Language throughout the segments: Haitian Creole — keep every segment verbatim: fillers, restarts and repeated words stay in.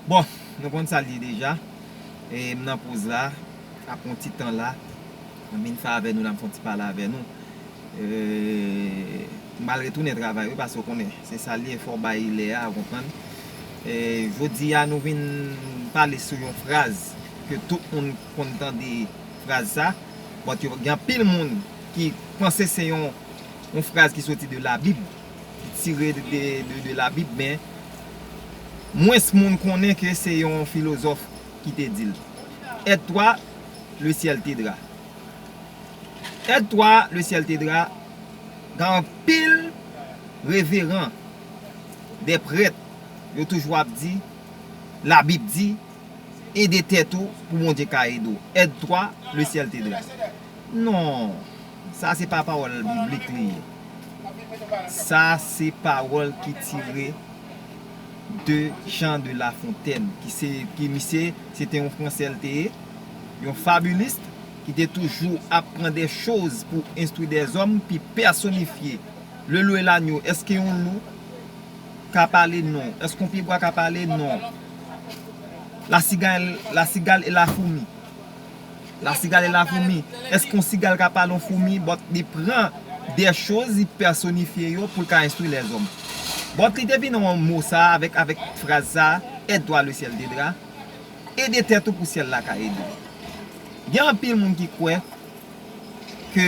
Bon, nou konn sa l ye deja. E m nan poz la, ap yon ti tan la. M vin fè avè nou la, m fè yon ti pale avè nou. E, m al retounen travay, wi, paske w konnen, se sa l ye, fò w bay lè a, ou konprann. E, jodi a, nou vin pale sou yon fraz ke tout moun konn tande fraz sa, but yo, gen anpil moun ki panse se yon, yon fraz ki soti de Labib, ki tire de, de, de, de Labib, men mwens moun konnen ke se yon filozòf ki te di l. Aide-toi, le ciel t'aidera. Aide-toi, le ciel t'aidera. Gen anpil reveran, de prèt, yo toujou ap di, Labib di, ede tèt ou pou Bondye ka ede w. Aide-toi, le ciel t'aidera. Non, sa se pa pawòl biblik li ye. Sa se pawòl ki tire de Jean de La Fontaine, ki se, ki misye, se te yon Fransè l te ye, yon fabilis, ki te toujou ap pran de choz pou enstwi de zòm, pi pèsonifye. Le loup et l'agneau, èske yon lou ka pale? Non. Èske yon pyebwa ka pale? Non. La cigale, la cigale et la fourmi. La cigale et la fourmi. Èske yon sigal ka pale yon foumi? But li pran de choz, li pèsonifye yo pou l ka enstwi lèzòm. But li te vin yon mo sa, avèk, avèk fraz sa, aide-toi, le ciel t'aidera. Ede tèt ou pou syèl la ka ede w. Gen anpil moun ki kwè ke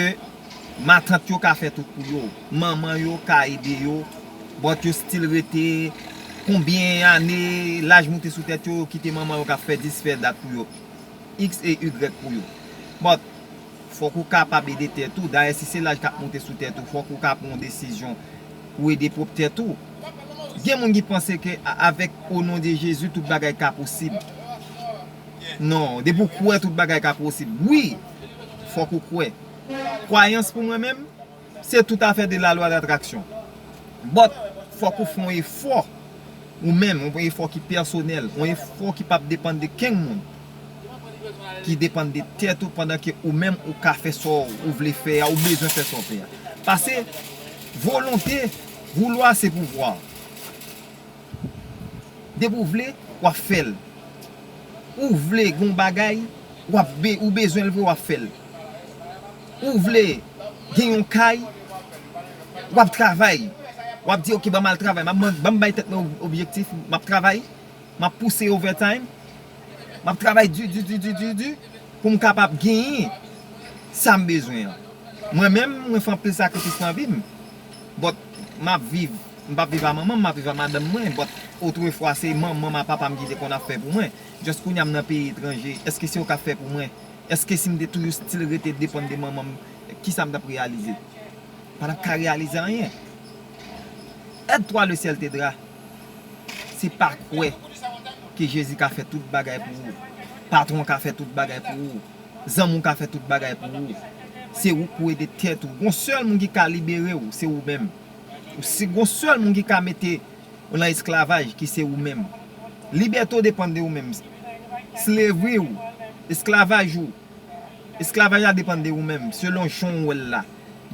matant yo ka fè tout pou yo, manman yo ka ede yo, but yo still rete konbyen ane, laj moute sou tèt yo, yo kite manman yo k ap fè dis, fè dat pou yo, X e Y pou yo. But, fòk ou kapab ede tèt ou. Dayè, si se laj k ap moute sou tèt ou, fòk ou ka pran yon desizyon pou ede pwòp tèt ou. Gen moun ki panse ke a- avèk o non de Jezi, tout bagay ka posib. Non, depi w kwè, tout bagay ka posib. Wi, fòk ou kwè. Kwayans pou mwen menm, se tout afè de la lwa datraksyon. But, fòk ou fè yon efò, ou menm, yon efò ki pèsonèl, yon efò ki p ap depann de kenn moun, ki depann de tèt ou, pandan ke ou menm ou ka fè sa w- ou vle fè a, ou bezwen fè sa w fè a. Paske volonte, vouloir, se pouvwa. Depi w vle, w ap fè l. Ou vle gen yon bagay, w ap be- ou bezwen l vre, w ap fè l. Ou vle gen yon kay, w ap travay. W ap di, "Ok, ban m al travay, m ap ban- ban m bay tèt mwen ob- objektif, m ap travay, m ap pouse overtime, m ap travay di, di, di, di, di, di, pou m kapab genyen sa m bezwen an." Mwen menm, mwen fè anpil sakrifis nan vi m. But, m ap viv, m p ap viv a manman m, m ap viv a madanm mwen. But, otrefwa, se manman m a papa m ki te konn ap fè pou mwen. Just kounye a m nan peyi etranje, èske se yo k ap fè pou mwen? Èske si m te toujou still rete depann de manman m, kisa m t ap reyalize? Pa t ap ka reyalize anyen. Aide-toi, le ciel t'aidera. Se pa kwè ke Jezi ka fè tout bagay pou ou. Patwon ka fè tout bagay pou ou. Zanmi w ka fè tout bagay pou ou. Se ou k pou ede tèt ou. Gon sèl moun ki ka libere w, se ou menm. Ou si gon sèl moun ki ka mete w nan esklavaj, ki se ou menm. Libète w depann de ou menm. Slavery w, esklavaj ou, esklavaj la depann de ou menm, selon jan w wè l la.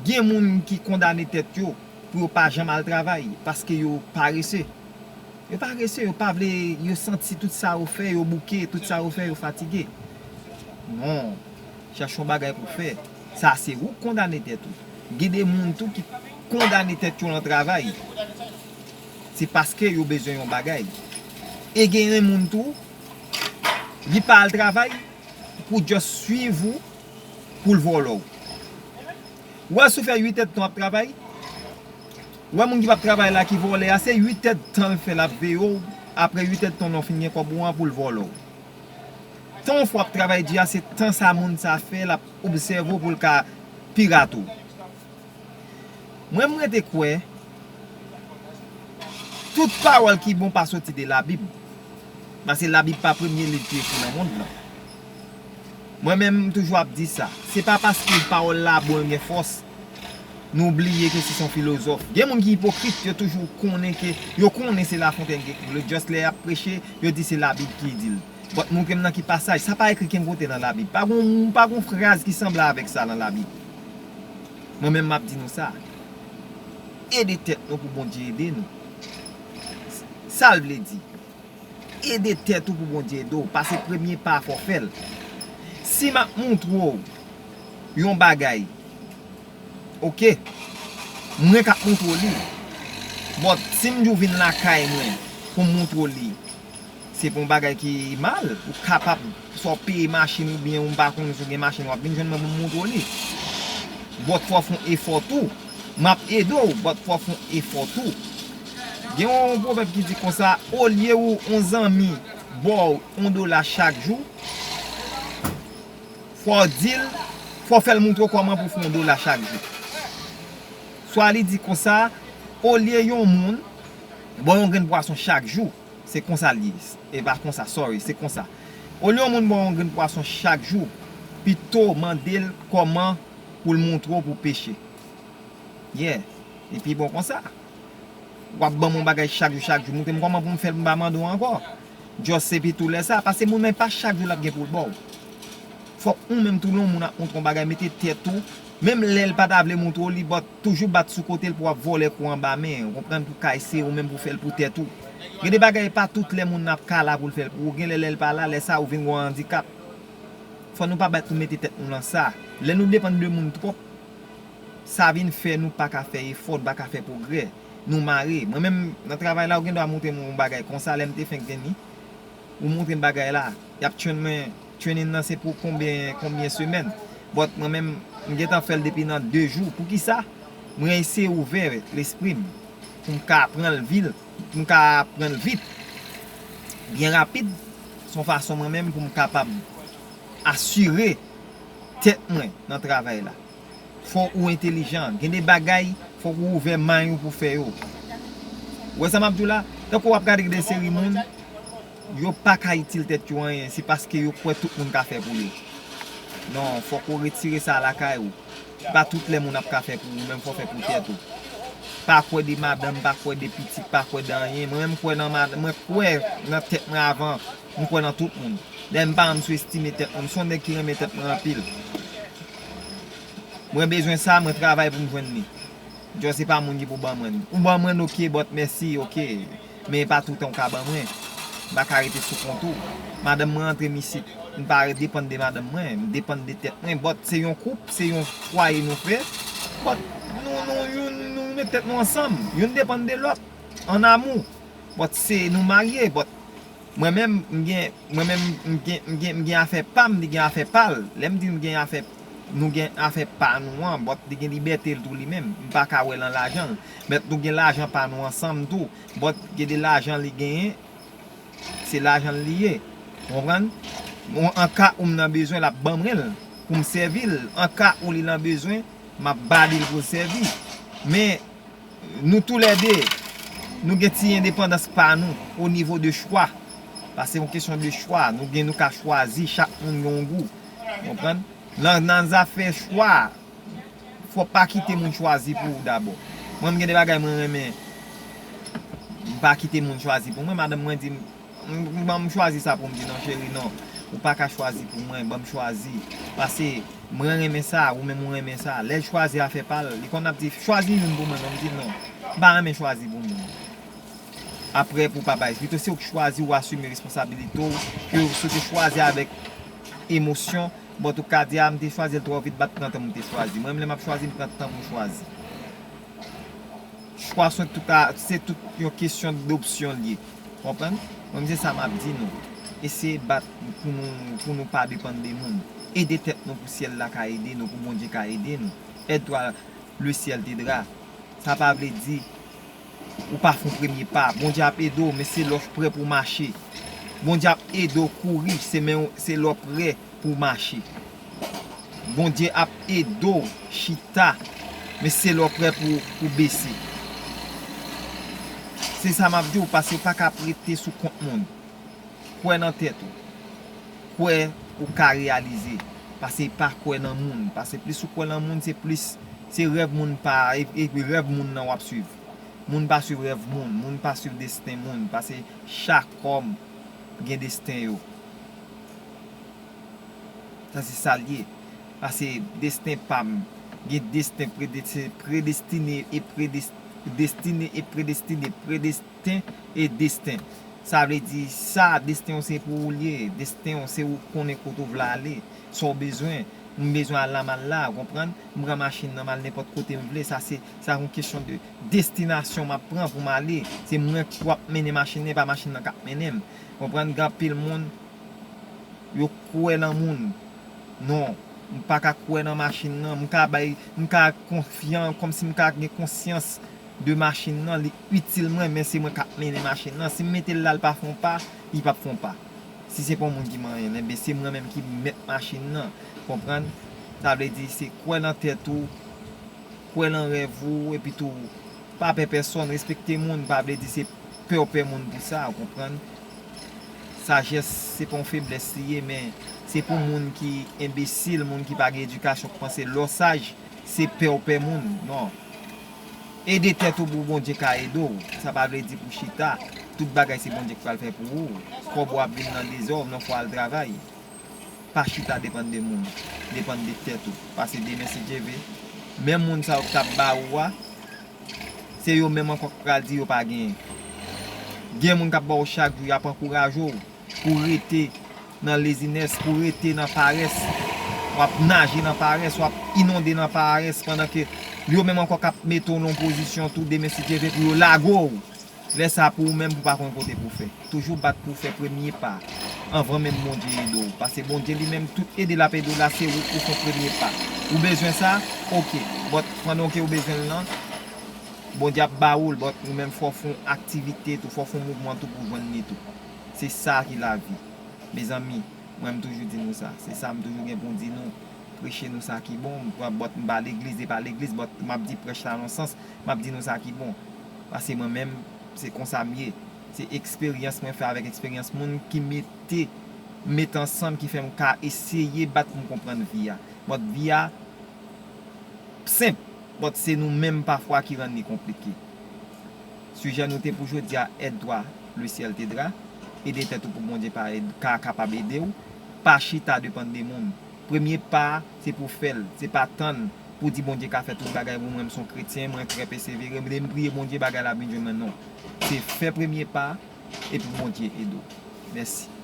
Gen moun ki kondane tèt yo pou yo pa janm al travay, paske yo parese. Yo parese, yo pa vle, yo santi tout sa yo fè, yo bouke, tout sa yo fè, yo fatige. Non. Chèche yon bagay pou fè. Sa se ou k kondane tèt ou. Gen de moun tou ki kondane tèt yo nan travay. Se paske yo bezwen yon bagay. E gen yon moun tou, li pa al travay pou just swiv ou, pou l vòlè w. Ou wè si w fè uit èdtan w ap travay, ou wè moun ki p ap travay la ki vòlè a, se uit èdtan l fè l ap veye w, apre uit èdtan w fin gen kòb ou an pou l vòlè w. Tan w fè w ap travay di a, se tan sa moun sa fè l ap obsève w pou l ka pirate w. Mwen, m rete kwè, tout pawòl ki bon pa soti de Labib. Paske Labib pa premye liv ki ekri nan mond lan. Mwen menm, m toujou ap di sa. Se pa paske pawòl la bon, l gen fòs, nou bliye ke se yon filozòf. Gen moun ki ipokrit, yo toujou konnen ke, yo konnen se Lafontaine ki ekri l. Just lè y ap preche, yo di se Labib ki di l. But montre m nan ki pasaj. Sa pa ekri kenn kote nan Labib. Pa gon, pa gon fraz ki sanble avèk sa nan Labib. Mwen menm, m ap di nou sa. Ede tèt nou pou Bondye ede nou. Sa l vle di? ede tèt ou pou Bondye ede w. Pase premye pa a, fò w fè l. Si m ap montre w yon bagay, oke, mwen k ap montre w li. But si m di w vin lakay mwen pou m montre w li, se pa yon bagay ki mal. Ou kapab, swa w peye machin oubyen ou pa konnen si w gen machin, w ap vin jwenn mwen pou m montre w li. But fò w fè yon efò tou. M ap ede w, but fò w fè yon efò tou. Gen yon pwovèb ki di konsa, olye ou yon zanmi ba w yon dola chak jou, fò w di l, fò w fè l montre w kòman pou w fè yon dola chak jou. Swa li di konsa, olye yon moun ba w yon grenn pwason chak jou, se konsa l ye. E pa konsa, sorry, se konsa. Olye yon moun ba w yon grenn pwason chak jou, pito mande l kòman pou l montre w pou w peche. Yeah. Li pi bon konsa. W ap ban m yon bagay chak jou, chak jou. Montre m kòman pou m fè l pou m pa mande w ankò. Just epi tou lè sa, pase moun nan pa chak jou l ap gen pou l ba w. Fòk ou menm tou lè yon moun ap montre w yon bagay, mete tèt ou, menm lè l pa ta vle montre w li, but toujou bat sou kote l pou w ap vòlè kou anba men, ou konprann, pou kay se ou menm pou fè l pou tèt ou. Gen de bagay pa tout lè moun nan ap ka la pou l fè l pou ou, gen lè lè l pa la, lè sa ou vin gen yon andikap. Fò nou pa bat pou mete tèt nou nan sa. Lè nou depann de moun twòp, sa vin fè nou pa ka fè efò, nou pa ka fè pwogrè. Nou mare. Mwen menm, nan travay la, ou gen dwa montre m yon bagay konsa, lè m te fenk vin li, ou montre m bagay la. Y ap train mwen, training nan se pou konbyen, konbyen semèn. But mwen menm, m gentan fè l depi nan de jou. Poukisa? Mwen eseye ouvè lespri m pou m ka aprann l vit, pou m ka aprann l vit, byen rapid, se yon fason mwen menm pou m kapab asire tèt mwen nan travay la. Fò ou entelijan. Gen de bagay, fòk ou ouvè mind ou pou fè yo. Ou wè sa m ap di w la? Tankou w ap gade de seri moun, yo pa ka itil tèt yo anyen, se paske yo kwè tout moun ka fè pou yo. Non, fòk ou retire sa lakay ou. Pa tout lè moun ap ka fè pou ou, menm fò w fè pou tèt ou. Pa kwè de madanm, pa kwè de pitit, pa kwè de anyen. Mwen menm m kwè nan madanm, mwen kwè nan tèt mwen avan m kwè nan tout moun. Dayè m pa janm sou estime tèt mwen, m se yon nèg ki renmen tèt mwen anpil. Mwen bezwen sa, mwen travay pou m jwenn li. Just se pa moun ki pou ban mwen. Ou ban mwen, ok, but mèsi, ok. Men e pa toutan ou ka ban mwen. M pa ka rete sou kont ou. Madanm mwen antre m isit. M pa depann de madanm mwen. M depann de tèt mwen. But se yon koup, se yon fwaye nou fè. But nou, nou, youn, nou met tèt nou ansanm. Youn depann de lòt. An amou. But se nou marye. But mwen menm, m gen, mwen menm, m gen, m gen, m gen afè pa m, li gen afè pa l. Lè m di m gen afè, nou gen afè pa nou an, but li gen libète l tou li menm. M pa ka wè l an lajan l. But nou gen lajan pa nou ansanm tou. But gen de lajan li genyen, se lajan l li ye. Ou konprann? Bon, an ka ou m nan bezwen, l ap ban mwen l pou m sèvi l. An ka ou li nan bezwen, m ap ba li l pou l sèvi. Men, nou toulède, nou gen ti endepandans pa nou o nivo de chwa. Paske se yon kesyon de chwa. Nou gen, nou ka chwazi, chak moun gen yon gou. Ou konprann? Nan, nan zafè chwa, fò w pa kite moun chwazi pou ou dabò. Mwen, m gen de bagay mwen renmen, m pa kite moun chwazi pou mwen. Madanm mwen di m, M, ban m chwazi sa pou m di non, cheri, non. Ou pa ka chwazi pou mwen, ban m chwazi. Paske mwen renmen sa, ou menm ou renmen sa. Lè l chwazi afè pa l, li konn ap di, chwazi youn pou mwen, non, m di non. M pa renmen chwazi pou moun. Apre pou pa bay, pito se ou k chwazi, ou asime responsabilite w, ke si w te chwazi avèk emosyon, but ou ka di, a, m te chwazi l twò vit, bat pran tan m te chwazi. Mwen menm lè m ap chwazi, m pran tan pou m chwazi. Chwa se tout a, se tout yon kesyon dopsyon l ye. Konprann? Mwen, se sa m ap di nou. Eseye bat pou nou, pou nou pa depann de moun. Ede tèt nou pou syèl la ka ede nou, pou Bondye ka ede nou. Aide-toi, le ciel t'aidera. Sa pa vle di ou pa fè yon premye pa. Bondye ap ede w, men se lè w prè pou w mache. Bondye ap ede w kouri, se men w, se lè w prè pou w mache. Bondye ap ede w chita, men se lè w prè pou, pou bese. Se sa m ap di w, paske w pa ka ap rete sou kont moun. Kwè nan tèt ou. Kwè ou ka reyalize. Paske pa kwè nan moun. Paske plis ou kwè nan moun, se plis, se rèv moun pa, e, e rèv moun nan w ap swiv. Moun pa swiv rèv moun. Moun pa swiv desten moun. Paske chak òm gen desten yo. Sa se sa l ye. Paske desten pa m gen desten predestine, predestine e predestine, destine e predestine, predestin e desten. Sa vle di sa, desten w se pou ou l ye. Desten w se ou k konnen kote w vle ale, sa w bezwen. M bezwen al la, m al la, w konprann? M pran machin nan, m al nenpòt kote m vle. Sa se, sa yon kesyon de destinasyon m ap pran pou m ale. Se mwen k ap mennen machin nan, e pa machin nan k ap mennen m. Konprann? Gen anpil moun, yo kwè nan moun. Non, m pa ka kwè nan machin nan. M ka bay, m ka konfyan, kòmsi m ka gen konsyans de machin nan, li itil mwen, men se mwen k ap mennen machin nan. Si m mete l la, l pa fè yon pa, li p ap fè yon pa. Si se pa yon moun ki manyen l, enben se mwen menm ki mèt machin nan. Konprann? Sa vle di se kwè nan tèt ou, kwè nan rèv ou, epi tou, pa pè pèsòn, respekte moun, pa vle di se pè w pè moun pou sa, ou konprann? Sajès, se pa yon feblès li ye, men se pou moun ki enbesil, moun ki pa gen edikasyon, k panse lè w saj, se pè w pè moun. Non. Ede tèt ou pou Bondye ka ede w. Sa pa vle di pou chita. Tout bagay se Bondye k pral fè pou ou. Kòb ou ap vin nan dezòd, nan fwa al travay. Pa chita depann de moun. Depann de tèt ou. Pase demen, si Dye ve, menm moun sa yo k t ap ba ou a, se yo menm ankò k pral di yo pa genyen. Gen moun k ap ba w chak jou, y ap ankouraje w pou w rete nan lezinès, pou w rete nan parès. W ap naje nan parès, w ap inonde nan parès, pandan ke yo menm ankò k ap mete w nan yon pozisyon tou demen, si Dye ve, pou yo lage w. Lè sa pou ou menm, pou pa konn kote pou fè. Toujou bat pou fè premye pa. Anvan menm Bondye ede w. Pase Bondye li menm, tout ede l ap ede w la, se ou pou fè premye pa. Ou bezwen sa? Oke. But, pandan ke ou bezwen l lan, Bondye ap ba ou l, but ou menm fò w fè yon aktivite tou, fò w fè yon mouvman tou pou w jwenn li tou. Se sa ki lavi. Mezanmi, mwen m toujou di nou sa. Se sa m toujou gen pou m di nou. Preche nou sa ki bon. But m pa legliz, e pa legliz, but m ap di prèch la nan sans, m ap di nou sa ki bon. Pase mwen menm, se konsa m ye. Se eksperyans mwen fè avèk eksperyans moun ki mete, met ansanm, ki fè m ka eseye bat pou m konprann vi a. But vi a senp, but se nou menm pafwa ki rann li konplike. Sijè nou te pou jodi a, aide-toi, le ciel t'aidera. Ede tèt ou pou Bondye pa ed-, ka kapab ede w. Pa chita depann de moun. Premye pa, se pou fè l. Se pa tann pou di Bondye ka fè tout bagay pou mwen, m se yon kretyen, mwen trè pèsevere, m priye Bondye, bagay la vin jwenn mwen, non. Se fè premye pa, epi Bondye ede w. Mèsi.